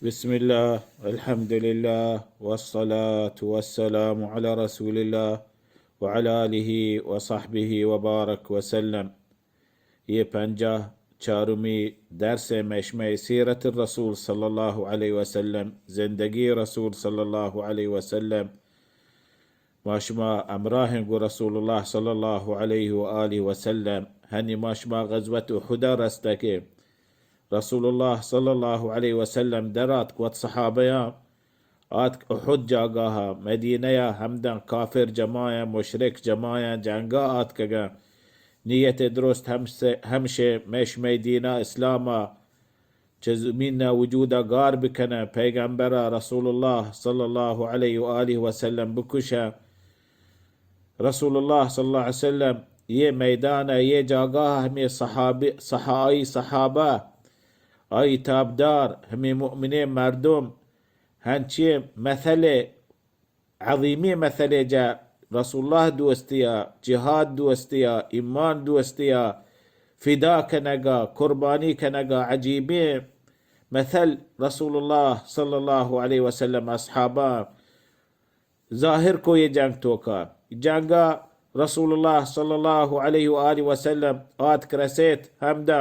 بسم الله، الحمد لله، والصلاة والسلام على رسول الله، وعلى آله وصحبه وبارك وسلم. یہ پنجاہ چارمی درس مشمع سیرت الرسول صلی اللہ علیہ وسلم، زندگی رسول صلی اللہ علیہ وسلم. ما شما امراہ گو رسول اللہ صلی اللہ علیہ و آلہ وسلم. ہنی ما شما غزوت احد رستگے. رسول اللہ صلی اللہ علیہ وسلم در آتک وت صحابیاں، آتک احد جاگاہا، مدینہ یا ہمداں کافر جماعیاں، مشرک جماعیاں جنگا آتکگاں. نیت درست ہمش-، ہمشے مش مدینہ اسلاما چہ زمین وجودا گار بکنہ، پیغمبرا رسول اللہ صلی اللہ علیہ و آلہ وسلم بکشہ. رسول اللہ صلی اللہ علیہ وسلم یہ میدان، یہ جاگاہ ہمیں صحابی، صحا-، آئی صحابہ، آئی تابدار، ہمیں مؤمنیں مردم ہنچیں مثل، عظیمیں مثل جا رسول اللہ دوستیا، جہاد دوستیا، ایمان دوستیا، فدا کنگا، قربانی کنگا، عجیبیں مثل رسول اللہ صلی اللہ علیہ وسلم اصحابہ ظاہر کو یہ جنگ توکا. جنگا رسول اللہ صلی اللہ علیہ و آلہ وسلم آتک رسیت، ہمدا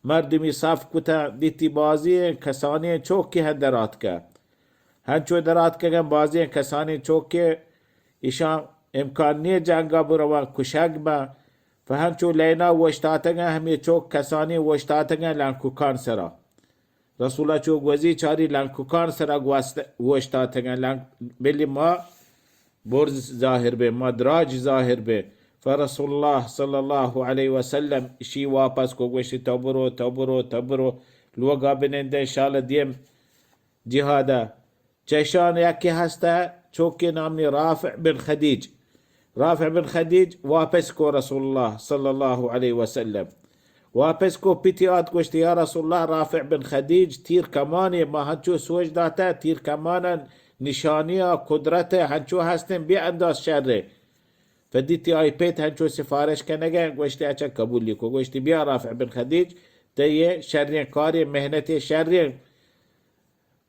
مردمی صف کتا، دیتی بازی کسانی چوکی ہن در آتکا. ہنچو در آتکگن بازی کسانی چوکی، ایشان امکان نیه جنگا بروا، کشگ با. فہنچو لینا وشتاتگن، ہمی چوک کسانی وشتاتگن لنکوکان سرا. رسول اللہ چو گوزی چاری لنکوکان سرا گوست-، اوشتاتگن لنک، بلی ما برز ظاہر بے، ما دراج ظاہر بے. فرسول اللہ صلی اللہ علیہ وسلم اشی واپس کو، گوشتی تو برو، تو برو، تو برو، لوگا بنندے انشاءاللہ دیم جہادا. چشان یکی ہستا چوکے نامی رافع بن خدیج. رافع بن خدیج واپس کو رسول اللہ صلی اللہ علیہ وسلم. واپس کو پتی آت گوشت، یا رسول اللہ، رافع بن خدیج تیر کمانے، ما ہنچو سوج داتا، تیر کمانا نشانی قدرت ہنچو ہستیں بے انداز شرے. فدیتی آئی پیت ہنچو سفارش کنگے، گوشتی اچھا قبولی کو، گوشتی بیا رافع بن خدیج، تے یہ شریں کارے، محنت شریں.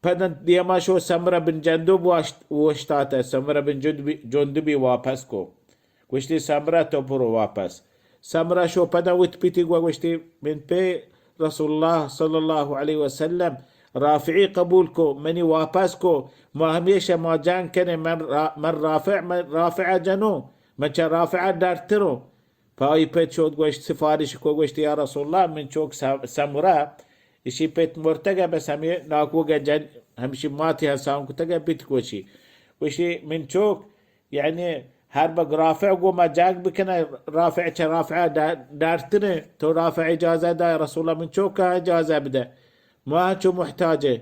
پدا دیما شو سمرہ بن جندب واشت-، اوشتاتہ، سمرہ بن جندبی، جندبی واپس کو. گوشتی سمرہ تو برو واپس. سمرہ شو پدا وت پتی گوا گوشتی من پے رسول اللہ صلی اللہ علیہ وسلم رافعی قبول کو، منی واپس کو، ما ہمیشہ ما جنگ کنے، من را-، من رافع، من رافع جنو، من چہ رافع ڈرترو. پہ آئی پت شود گوشت، سفارش کو گوشت، یا رسول اللہ، من چوک س-، سمرہ، اشی پت مرتگہ، بس ہمیں ناکوگہ جن، ہمشی ماتی ہسان کتگہ بیت کوشی. گوشی، من چوک، یعنی، ہر بگ رافع گو ما جنگ بکنہ، رافع چہ رافع ڈ-، ڈرتنے، تو رافع اجازہ دے، رسول اللہ من چوکا اجازہ بدے. ما چو محتاجے.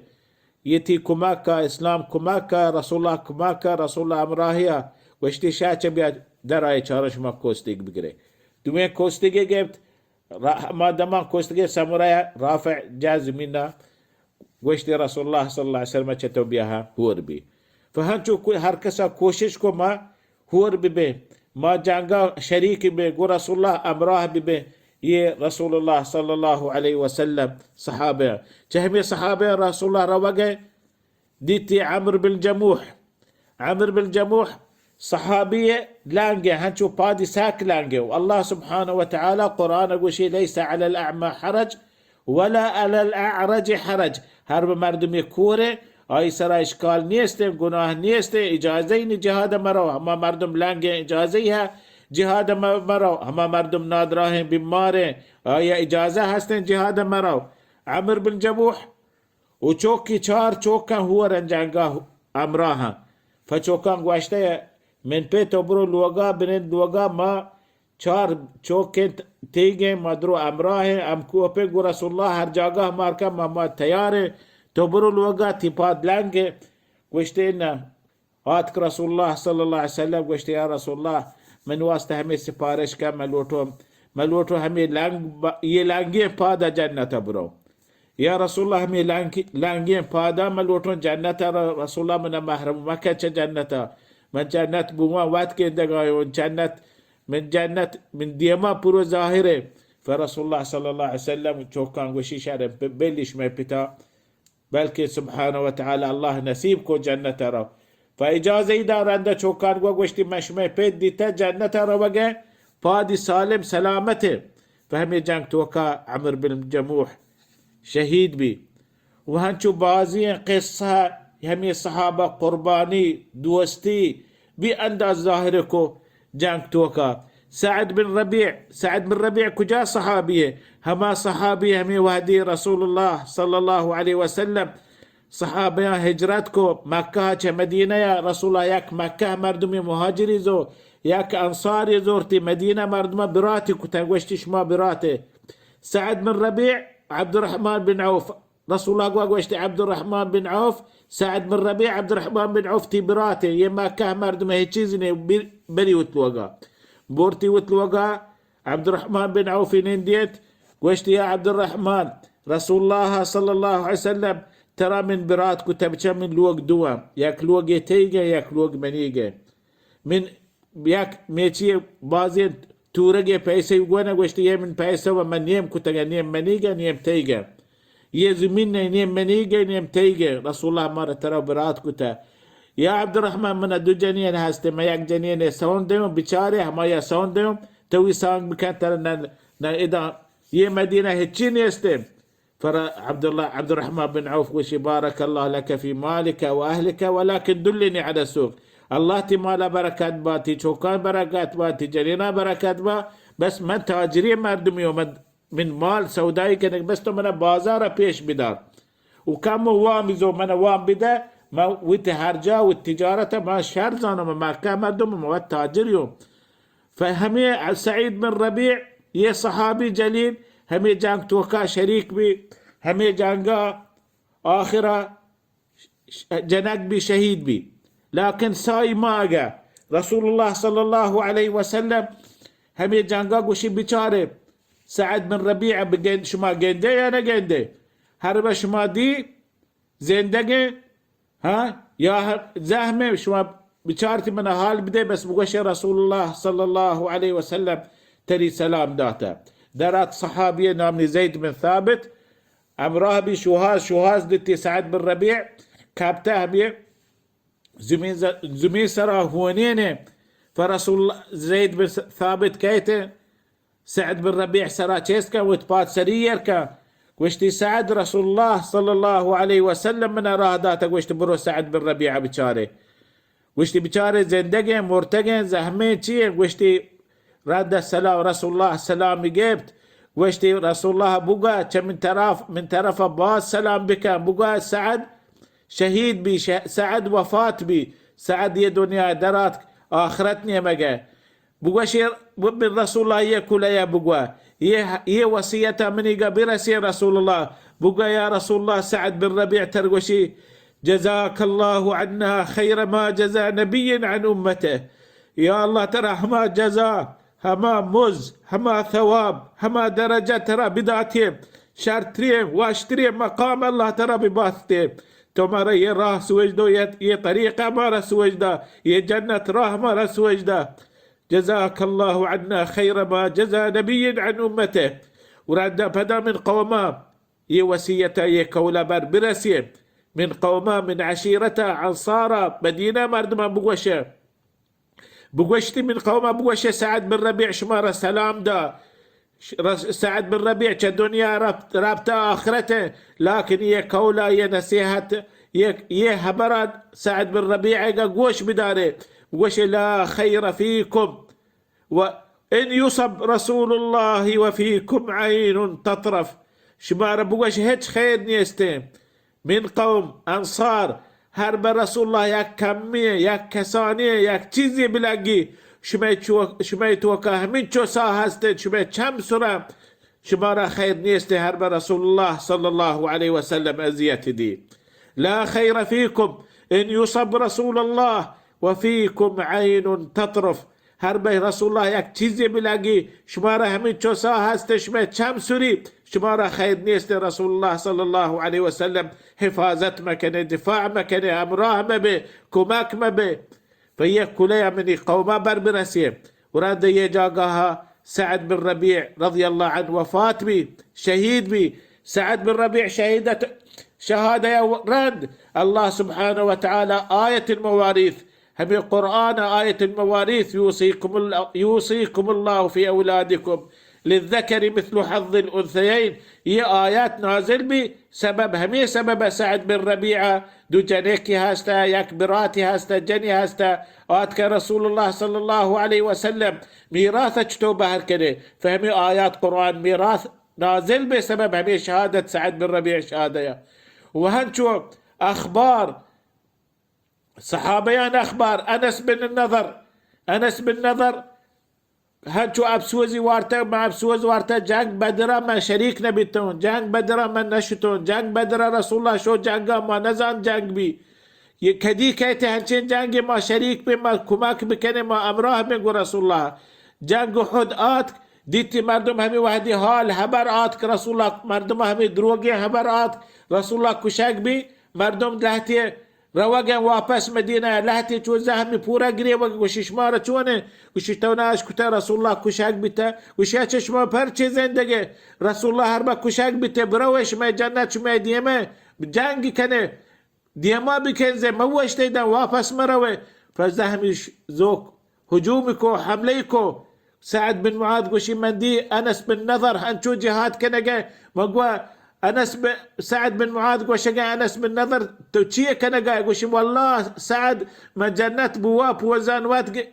یہ تی کمک کا، اسلام کمک کا، رسول اللہ کمک کا، رسول اللہ ہمراہیا. گوشتی شاہ چہ بیا در آئے چارش ما کوستیگ بگرے. دویں کوستیگے گپت، را-، ما دمان کوستگے سمرہ رافع جا زمینا. گوشتی رسول اللہ صلی اللہ علیہ وسلم چہ تو بیا ہور بی. فہنچو کو-، ہر کسا کوشش کو ما ہور ببیں، ما جنگا شریک بیں، گو رسول اللہ ہمراہ ببیں. یہ رسول اللہ صلی اللہ علیہ وسلم صحابہ، چہ ہمیں صحابہ رسول اللہ روگے، دیتی عمرو بن جموح. عمرو بن جموح صحابی لانگے، ہنچو پادی ساک لانگے. و اللہ سبحانہ و تعالی قرآن گوشی، لیس علی الاعمى حرج ولا علی الاعرج حرج. ہر بہ مردمی کورے، آئی سرا اشکال نیستیں، گناہ نیستیں، اجازہ نی جہاد مرو، ہما مردم لنگیں اجازہ ہے جہاد م-، مرو، ہما مردم نادراہیں بیماریں، آئی اجازہ ہستیں جہاد مرو. عمرو بن جموح و چوکی چار چوکاں ہورن جنگا ہمراہاں. فچوکاں گوشتہ، من پہ تو برو لوگا، بنند لوگا، ما چار چوکیں تیگیں، ما درو ہمراہیں، ہم کوپے گو رسول اللہ ہر جاگہ مارکا ما، ما تیاریں، تو برو لوگا، تی پاد لنگے. گوشتے نہ، آتک رسول اللہ صلی اللہ علیہ وسلم گوشت، یا رسول اللہ، من واسطہ ہمیں سفارش کن، من لوٹوں، من لوٹوں ہمیں لنگ ب-، یہ لنگیں پادا جنت برو. یا رسول اللہ، ہمیں لنگ-، لنگیں پادا من لوٹوں جنت ر-، رسول اللہ من محروم مکہ چہ جنت. من جنت بوان وت گندگایوں جنت، من جنت من دیما پرو ظاہرے. فرسول اللہ صلی اللہ علیہ وسلم چوکاں گوشی شر ب-، بلیش میں پتا بلکہ سبحانہ و تعالی اللہ نصیب کو جنت ءَ رو۔ فاجازہ ای دا رند ءَ چوکان گو گوشتی، من شمئے پت دیتہ جنت ءَ روگ ءَ، پادی سالم سلامت ءَ۔ فہمی جنگ توکا عمرو بن جموح شہید بی۔ و ہنچو بازیں قصہ ہمے صحابہ قربانی، دوستی بے انداز ظاہر کو جنگ توکا۔ سعد بن ربیع، سعد بن ربیع کجا صحابی ہے؟ ہما صحابی ہمے وہدی رسول اللہ صلی اللہ علیہ وسلم صحابیاں ہجرت کو مکہ چہ مدینہ یا رسول اللہ یک مکہ مردمی مہاجری زو، یک انصاری زورتی مدینہ مردمہ براتی کتن گوشتی شما براتے۔ سعد بن ربیع، عبدالرحمن بن عوف، رسول اللہ گوا گوشت، عبدالرحمن بن عوف، سعد بن ربیع، عبدالرحمن بن عوف تی براتے، یہ مکہ مردم ہے چیز نے بر-، بری وت لوگا۔ بورتی وت لوگا، عبدالرحمن بن عوف نندیت، گوشت، یا عبدالرحمن، رسول اللہ صلی اللہ علیہ وسلم ترا من برات کو تبچہ من لوگ دو، یک لوگ تیگے، یک لوگ منیگے۔ من یک میچی بازیں تورگے پیسے گونا گوشتی، یہ من پیسہ و من نیم کتگا، نیم منیگا، نیم تیگا۔ یہ زمین نے نیم منیگا، نیم تیگا۔ رسول اللہ مارا ترا برات کتا۔ یا عبدالرحمن، من دو جنین ہستے، من یک جنین سون دیوں، بچارے ہما یا سون دیوں، تو وی سانگ بکن ترا نہ، نہ ادا، یہ مدینہ ہچی نیستے۔ فرا عبداللہ، عبدالرحمن بن عوف گوشی، بارک اللہ لک فی مالک و اہلک ولکن دلنی علی السوق۔ اللہ تی مالا برکت با، تی چوکان برکت با، تی جنینا برکت با، بس من تاجری مردمی و من، من مال سودائی کنگ، بس تو منا بازار پیش بدار۔ و کم وام زو من وام بدہ، من وتی ہر جا و تجارت من شر زانم، مکہ مردم من وت تاجری ہوں۔ فہمے سعید بن ربیع، یہ صحابی جلیل، ہمے جنگ توکا شریک بی، ہمے جنگا آخرا ش-، جنگ بی، شہید بی۔ لیکن سائی ماگا رسول اللہ صلی اللہ علیہ وسلم ہمے جنگا گوشی، بچارے سعد بن ربیع بگن-، شما گندے یا نہ گندے؟ ہر بہ شما دی زندگیں، ہاں، یا ہ-، زہمیں، شما بچارتی منا حال بدے، بس بگوشے رسول اللہ صلی اللہ علیہ وسلم تری سلام داتا۔ درات صحابی نامی زید بن ثابت، ہمراہ بی شوہاز، شوہاز دیتی سعد بن ربیع، کپتہ ہمیں زمین ز-، زمین سرا ہونینے، فرسول اللہ، زید بن ثابت کہتے، سعد بن ربیع سرا چست کن، وت پاد سری ایر کن۔ گوشتی، سعد، رسول اللہ صلی اللہ علیہ وسلم منا راہ داتا، گوشت، برو سعد بن ربیع بچارے۔ گوشتی، بچارے زندگیں، مرتگیں، زہمیں چیئے؟ گوشتی، رد السلام، رسول اللہ سلامی گپت۔ گوشتی، رسول اللہ بگا، چہ من طرف، من طرف باز سلام بکن، بگا سعد شہید بی، ش-، سعد وفات بی، سعد یہ دنیا درات، آخرت نیمگے۔ بگوشے، ب-، رسول اللہ یہ کلیا بگوا، یہ، یہ وصیت منی گا برسے رسول اللہ۔ بگوا یا رسول اللہ، سعد بن ربیع تر گوشی، جزاک اللہ عنا خیر ما جزا نبی عن امته۔ یا اللہ ترا ہما جزا، ہما مز، ہما ثواب، ہما درجہ ترا بداتے، شرترین، واشترین مقام اللہ ترا بباتے۔ تو مارا یہ راہ سوج دو، یہ، یہ طریقہ مارا سوج دا، یہ جنت راہ مارا سوج دا۔ جزاک اللہ عنا خیر ما جزا نبی عن امته۔ و رندا پدا من قوما یہ وصیتا، یہ قولا بر برسے، من قوما، من عشیرتا، انصارا، مدینہ مردمان بگوشے۔ بگوشتی، من قوما بگوشے، سعد بن ربیع شمارا سلام دا۔ ش-، رس-، سعد بن ربیع چہ دنیا رفت، رفت آخرت، لیکن یہ قولا، یہ نصیحت، یہ، یہ حبرا سعد بن ربیع گا گوش بدارے۔ گوشے، لا خیر فیکم و ان یصب رسول اللہ و فیکم عین تطرف۔ شمارا بگوش ہچ خیر نیستیں۔ من قوم، انصار، ہر بہ رسول اللہ یک کمی، یک کسانی، یک چیزی بلگی، شمئے چو-، شمئے توکا ہمینچو ساہ ہستیں، شمئے چم سرا، شمارا خیر نیستیں، ہر بہ رسول اللہ صلی اللہ علیہ وسلم اذیت دی۔ لا خیر فیکم ان یصب رسول اللہ و فیکم عین تطرف۔ ہر بہ رسول اللہ یک چیزے بلگی، شمارا ہمینچو ساہ ہست، شمئے چم سری، شمارا خیر نیست۔ رسول اللہ صلی اللہ علیہ وسلم حفاظت مکنے، دفاع مکنے، ہمراہ مبے، کمک مبے۔ پہ یک کلے منی قوما بر برسے۔ و رند یہ جاگاہا سعد بن ربیع رضی اللہ عنہ وفات بی، شہید بی۔ سعد بن ربیع شہیدت شهادة رند. الله سبحانه وتعالى آية المواريث، همي قرآن آية المواريث، يوصيكم الله، يوصيكم الله في أولادكم للذكر مثل حظ الأنثيين. یہ آیات نازل بی سبب، ہمے سبب سعد بن ربیعہ، دو جنکی ہستا، یک براتی ہستا، جنی ہستا، آتکا رسول اللہ صلی اللہ علیہ وسلم میراث چطو بہر کنے؟ فہمی آیات قرآن میراث نازل بی سبب ہمے شہادت سعد بن ربیعہ شہادہ یا. و ہنچو اخبار صحابیان اخبار، انس بن نضر، انس بن نضر ہنچو اپسوزی وارتہ، من اپسوز وارتہ، جنگ بدرا من شریک نبیتوں، جنگ بدرا من نشتوں، جنگ بدرا رسول اللہ شو جنگا ما نزان جنگ بی. یہ کدی کہتے ہنچین جنگ ما شریک بی، ما کمک بکنے، ما امراہ بیں گو رسول اللہ. جنگ احد آتک، دیتی مردم ہمیں وحدی حال حبر آتک، رسول اللہ مردم ہمیں دروگیں حبر آتک، رسول اللہ کشگ بی، مردم لہتی روگ ء واپس مدینہ ء، لہتے چو زہمی پورا گریوگ، گوشی شمارا چون انت؟ گوشی تو نہ اشکتہ رسول اللہ کشگ بیتہ؟ گوشی اچھا شما پرچے زندگ ء؟ رسول اللہ ہر با کشگ بیتہ، برو شمئے جنت شمئے دیمہ، جنگ کنے، دیما بکنزے، مہ وشتے داں واپس مہ روے. پہ زہمی ش-، زوک ہجوم کو، حملہ کو. سعد بن معاذ گوشی من دی انس بن نضر ہنچو جہاد کنگے، مگوا انس بن، سعد بن معاذ گوشگے انس بن نضر تو چیے کنگے؟ گوشی واللہ سعد من جنت بوا پوزان وت گ-،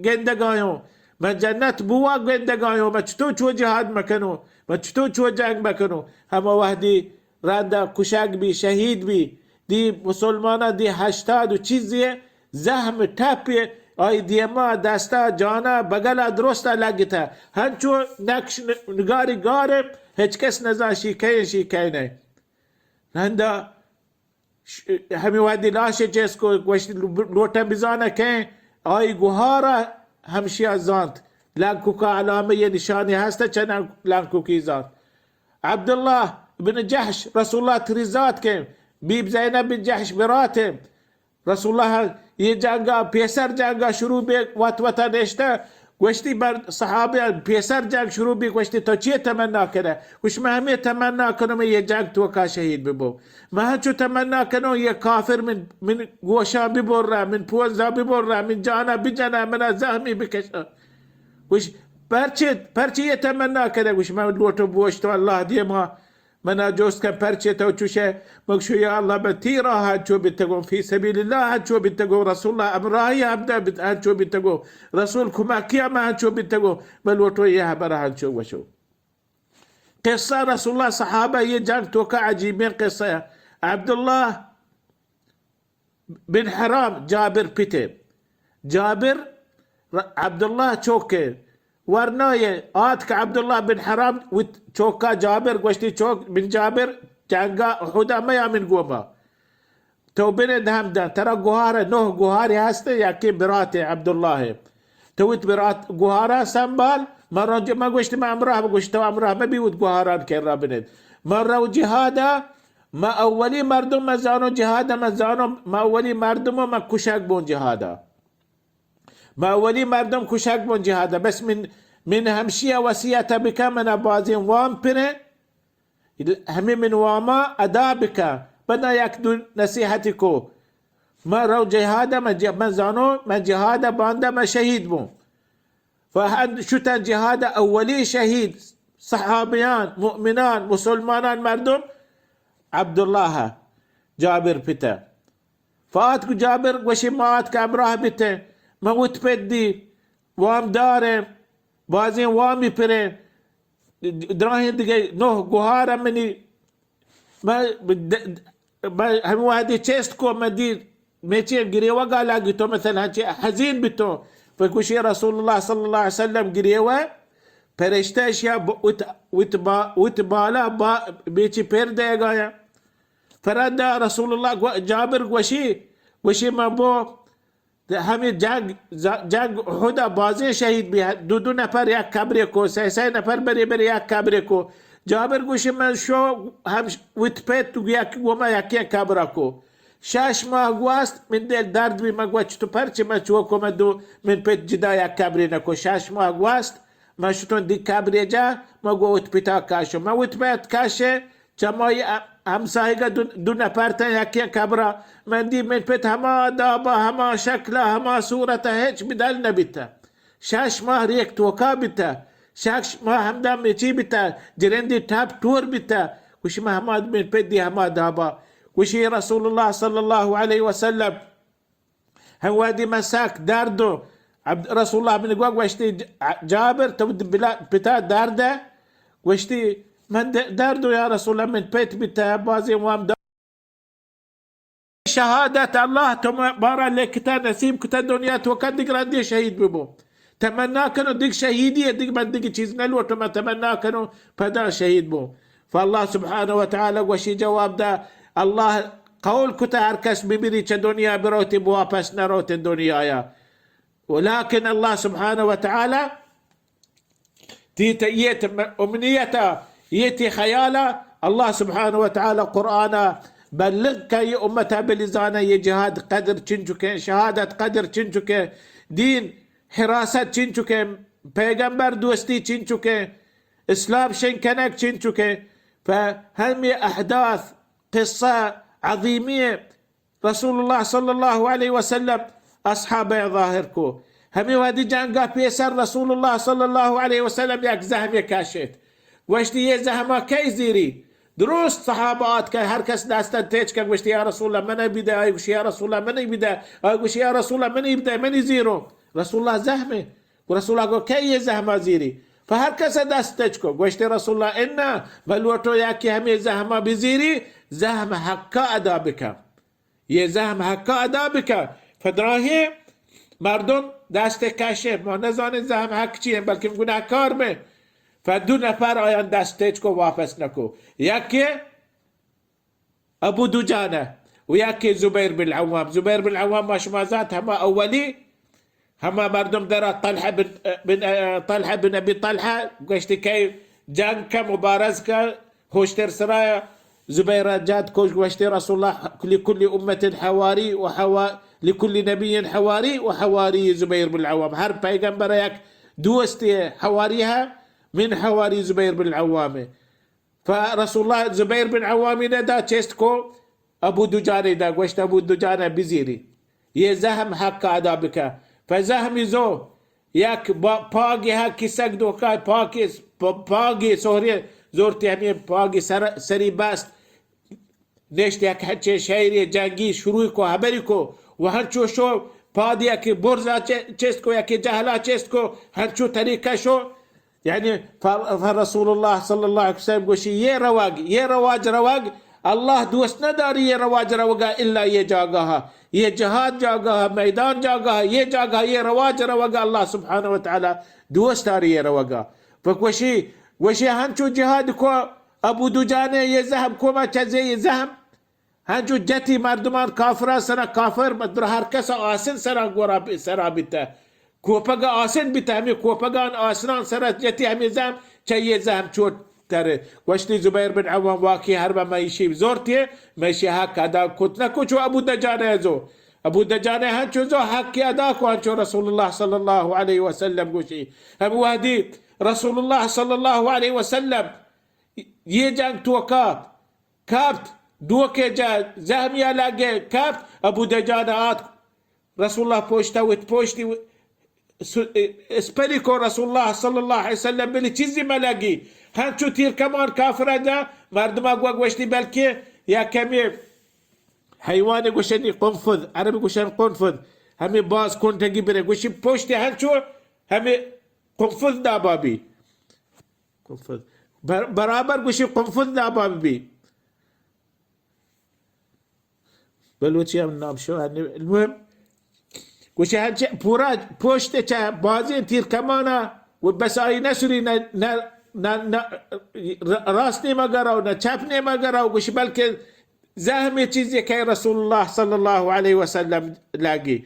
گندگایوں، من جنت بوا گندگایوں، من چطو چو جہاد مکنوں، من چطو چو جنگ مکنوں؟ ہما وحدی رندا کشگ بی، شہید بی، دی مسلماناں دی ہشتاد و چیزے زہم ٹپے آئی دیما، دستا، جانا، بگلا درستا لگتا. ہنچو نقش ن-، نگاری گارے، ہچ کس نزان شی کئے، شی کئے نئے. رندا ش-، ہمے وہدی لاشے چست کو، گوشت لو-، لوٹاں بزاناں کئے، آئی گوہارا ہمشیا زانت. لنکوکا علامہ یہ نشانی ہست، چہ لنکوکی زانت. عبداللہ بن جحش، رسول اللہ تری زات کے، بیب زینب بن جحش برات ہیں. رسول اللہ یہ جنگا، پیسر جنگا شروع بے، وت وتا نشتہ، گوشتی بر صحابہ پیسر جنگ شروع بی، گوشتی تو چیے تمنا کرے؟ گوش میں ہمیں تمنا کنوں میں یہ جنگ توکا شہید ببو. من ہنچو تمنا کنوں یہ کافر من، من گوشاں ببرا، من پوزا ببرا، من جانا بجنا، منا زہمی بکشا. گوش پرچے، پرچے یہ تمنا کرے؟ گوش من لوٹو بوشتو اللہ دیما، منا جوست کن پرچے تو چوشے؟ مگشو یا اللہ من تی راہ انچو بیتگوں، فی سبیل اللہ انچو بیتگوں، رسول اللہ امراہی ہمدا بیت-، انچو بیتگوں، رسول کمکیا من انچو بیتگوں، من لوٹو یہ حبر انچو گوشو. قصہ رسول اللہ صحابہ یہ جنگ توکا عجیبیں قصہ ہے. عبداللہ بن حرام جابر پتے. جابر ر-، عبداللہ چوکے. ورنایے آتک عبداللہ بن حرام وت چوکا جابر گوشتی چوک بن جابر جنگا احدا میا من گوما. تو بنے دہم دن، ترا گوہار، نوہ گوہاری ہستے، یکی برات عبداللہ ہے. تو وت برات گوہارا سنبال، من رنج، من گوشت من امراہ بگوشت، تو امراہ مبی وت گوہاران کرا بنید. من رو جہادا، من اولی مردم من زانو جہادا، من زانو من اولی مردم و من کشگ بون جہادا. من اولی مردم کشگ بون جہادا. بس من، من ہمشیا وصیت بکن، منا بازیں وام پریں، ہمے من واما ادا بکن. پدا یک دو نصیحتی کو. من رو جہادا، من ج-، من زانو، من جہادا باندا من شہید بون. و ہند شتن جہاد اولی شہید، صحابیان، مؤمنان، مسلمانان مردم، عبداللہ، جابر پتہ. فاتک جابر گوشی ما آتک ہمراہ بیتیں، من وت پت دی، وام داریں، بازیں وامی پریں، دراہیں دگہ نوہ گوہار منی من د-، من ہمے وہدے چست کو، من دی میچیں گریوگا لگی تو مثلاً ہنچے حزین بیتو. پہ گوشی رسول اللہ صلی اللہ علیہ وسلم گریوہ، پرشتہ اشیا ب-، وت، وت با-، وت بالا با-، بیچی پر دیگایا. فردا رسول اللہ گو-، جابر گوشی، گوشی من بو ہمے جنگ، ز-، جنگ احدا بازیں شہید بی، دو دو نفر یک قبرے کو، سہ سہ نفر برے برے یک قبرے کو. جابر گوشی من شو ہم وت پت تو یک گوما یکیں قبرا کو. شش ماہ گواست، من دل درد بی، من گوشت تو پرچے من چو کو، من دو، من پت جدا یک قبرے نکو. شش ماہ گواست، من شتون دی قبرے جا، من گو وت پتا کشو. من وت پت کشے، چہ مائی ہ-، ہمساہگا دو، دو نفر تاں یکیں قبرا، من دی من پت ہما دابا، ہما شکلا، ہما صورتا ہچ بدل نبیتا۔ شش ماہ ریک توکا بیتا، شش ماہ ہمدا مچی بیتا، جرندی ٹپ ٹور بیتا۔ گوشی من ہما من پت دی ہما دابا۔ گوشی رسول اللہ صلی اللہ علیہ وسلم، ہم وہدی من سک درد و عبد، رسول اللہ من گو گوشتی، ج-، جابر تو بلا پتا درد ہے؟ گوشتی من د-، درد و یا رسول اللہ من پت بیتا، بازی وام دا۔ شہادت اللہ تو بارا لکھتا، نصیب کتا، دنیا توکا دگران دی شہید ببو۔ تمنا کنو دگ شہیدی ہے، دگ من دگ چیز نہ لوٹو، من تمنا کنو پدا شہید بو۔ فاللہ سبحانہ و تعالی گوشی جواب دا، اللہ قول کتا ہر کس بمیری چہ دنیا بروتی، واپس نہ روتی دنیایا۔ ولیکن اللہ سبحانہ و تعالی تی ت-، یہ ت-، امنیتا، یہ تی خیالا، اللہ سبحانہ و تعالی قرآنا بلغ کا یہ امتا بلزانا یہ جہاد قدر چنچکیں، شہادت قدر چنچکیں، دین حراست چنچکیں، پیغمبر دوستی چنچکیں، اسلام شنگ کنگ چنچکیں۔ پہ ہمے احداث، قصہ عظیمی رسول اللہ صلی اللہ علیہ وسلم اصحابہ ظاہر کو۔ ہمے وہدی جنگا پیسر رسول اللہ صلی اللہ علیہ وسلم یک زہمے کشت۔ گوشتی، یہ زہما کئی زیری؟ درست صحابہ آتکہ، ہر کس دستا تچکہ، گوشتی، یا رسول اللہ، منی بدے۔ آئی گوشی، یا رسول اللہ، منی بدے۔ آئی گوشی، یا رسول اللہ، منی بدے، منی زیرو۔ رسول اللہ زہمے۔ گو رسول اللہ گو، کئی یہ زہما زیری؟ پہ ہر کس دست تچکو۔ گوشتی، رسول اللہ، انا، بلوٹو یکی ہمے زہما بزیری، زہم حقا ادا بکن۔ یہ زہم حقا ادا بکن۔ فدراہیں مردم دست کشے، ما نزانیں زہم حق چی ہیں، بلکن گناہکار بیں۔ فدو نفر آیان دست تچکو، واپس نکو۔ یکی ابو دجانہ و یکی زبیر بن عوام۔ زبیر بن عوام ما شما زانت، ہما اولی، ہما مردم درا طلحہ بن، بن، طلحہ بن ابی طلحہ گوشتی کہ جنگ کا مبارز کا، ہوشتر سرایا زبیر جاد کوش گوشتی، رسول اللہ لکل امت حواری و حوا-، لکل نبی حواری و حواری زبیر بن عوام۔ ہر پیغمبر یک دوستی حواری ہے، من حواری زبیر بن عوام۔ فرسول اللہ زبیر بن عوامی نہ دا، چست کو ابو دجانے دا، گوشت، ابو دجانہ بزیری، یہ زہم حق ادا بکن۔ فزہمی زو یک با-، پاگی حق کسک دوکا، پاگی س-، پ-، پاگی سہری زورتی، ہمیں پاگی سر-، سری بست، نشت یک ہچے شعری جنگی شروع کو، حبری کو، و ہنچو شو پادی یکی برزا چ-، چست کو، یکی جہلا چست کو، ہنچو طریقہ شو۔ یعنی ف-، فرسول اللہ صلی اللہ علیہ وسلم گوشی، یہ روگ، یہ رواج روگ، اللہ دوست نداری یہ رواج روگا الا یہ جاگہ، یہ جہاد جاگہ، میدان جاگہ، یہ جاگہ، یہ رواج روگا اللہ سبحانہ و تعالی دوست داری یہ روگا۔ پہ گوشی، گوشی ہنچو جہاد کو ابو دجانے، یہ زہم کو ما چزے یہ زہم۔ ہنچو جتی مردمان کافران سرا، کافر مدر ہر کس آسن سرا گورا ب-، سرا بیتہ۔ کوپگ آسن بیتہ، ہمیں کوپگان آسنان سرا جتی، ہمیں زہم چہ یہ زہم چوٹ تر۔ گوشتی زبیر بن عوام، واقعی ہر بہ میشی زورتی، میشی حق ادا کت نہ کو، چو ابو دجانہ زو۔ ابو دجانہ ہنچو زو حق ادا کو، ہنچو رسول اللہ صلی اللہ علیہ وسلم گوشی۔ ہم وہدی رسول اللہ صلی اللہ علیہ وسلم یہ جنگ توکا کپت، دوکے جا زہمیا لگے کپت، ابو دجانہ آتک، رسول اللہ پوشتا وت پوشتی و-، س-، اسپری کو رسول اللہ صلی اللہ علیہ وسلم، بلی چیزی ملگی۔ ہنچو تیر کمان کافرہ جا، مردمہ گوا گوشتی، بلکہ یا کمی حیوان گوشنی قنفذ، عرب گوشن قنفذ، ہمیں باز کنٹگی برے، گوشی پوشتی ہنچو ہمیں قنفذ دابا بی۔ قنفذ۔ بر-، برابر گوشی قنفذ دابا بی۔ بلوچی ہم نام شو، یعنی المهم گوشی ہنچ پورا پوشت چہ بازیں تیر کمانا و بس آئی نہ سری، نہ، نہ، نہ، نہ ر-، راست نیمگا رو، نہ چپ نیمگا رو، گوشی بلکہ زہم یہ چیزی کہ رسول اللہ صلی اللہ علیہ وسلم لگی۔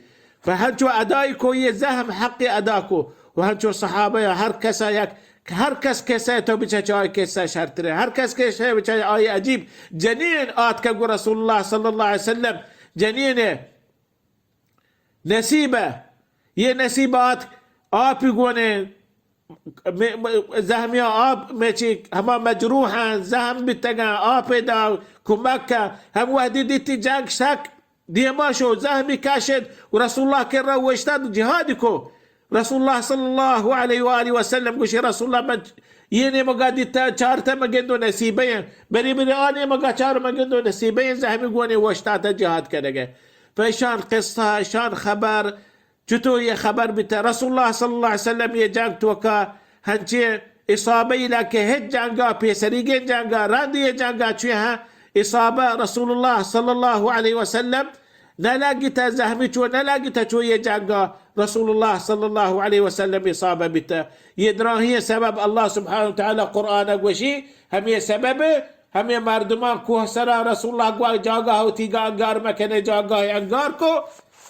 و ہنچو ادائی کو، یہ زہم حق ادا کو۔ و ہنچو صحابہ ہر کسا یک، ہر کس کسے تو بچہ چاہے کسہ شرترے، ہر کس کسے بچہ آئی عجیب۔ جنین آتکہ گو رسول اللہ صلی اللہ علیہ وسلم، جنین نصیبہ، یہ نصیب آتک آپی گونے زہمیا آپ مئے چی ہما مجروحاں، زہم بیتگاں، آپ دا کمک کا۔ ہم وحدی دیتی جنگ سک دیما شو، زہمی کشت و رسول اللہ کرا وشتاد جہاد کو۔ رسول اللہ صلی اللہ علیہ و آلہ وسلم گوشی، رسول اللہ من یہ نیمگا دیتا چارتا مگندو نصیبہ ہیں، بری بری آ نیمگا چار مگندو نصیبہ ہیں، زہمی گونے وشتاتا جہاد کرگے۔ فیشان قصہ، شان خبر، چطور یہ خبر بیتا؟ رسول اللہ صلی اللہ علیہ وسلم یہ جنگ توکا ہنچے اصابہ ایلا کہ ہچ جنگا، پیسریگیں جنگا، رند یہ جنگا چوی ہاں اصابہ رسول اللہ صلی اللہ علیہ وسلم نہ لگتا، زہمی چو نہ لگتا، چو یہ جنگا رسول اللہ صلی اللہ علیہ وسلم اصابہ بیتا۔ یہ دراہیں سبب اللہ سبحانہ و تعالی قرآن گوشی، ہمیں سبب ہمیں مردمان کوہ سرا رسول اللہ گوا جاگاہ ہوتی گا انگار مکنے، جاگاہ انگار کو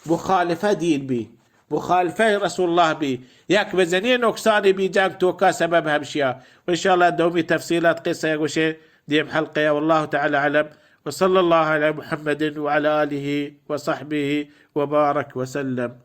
مخالفہ دین بی، مخالفہ رسول اللہ بی، یک بزنی نقصان بی جنگ توکا سبب ہمشیا۔ و انشاءاللہ دومی تفصیلات قصہ گوشے دیم حلقہ۔ واللہ تعالی اعلم، وصلی اللہ علی محمد وعلی آلہ وصحبہ وبارک وسلم۔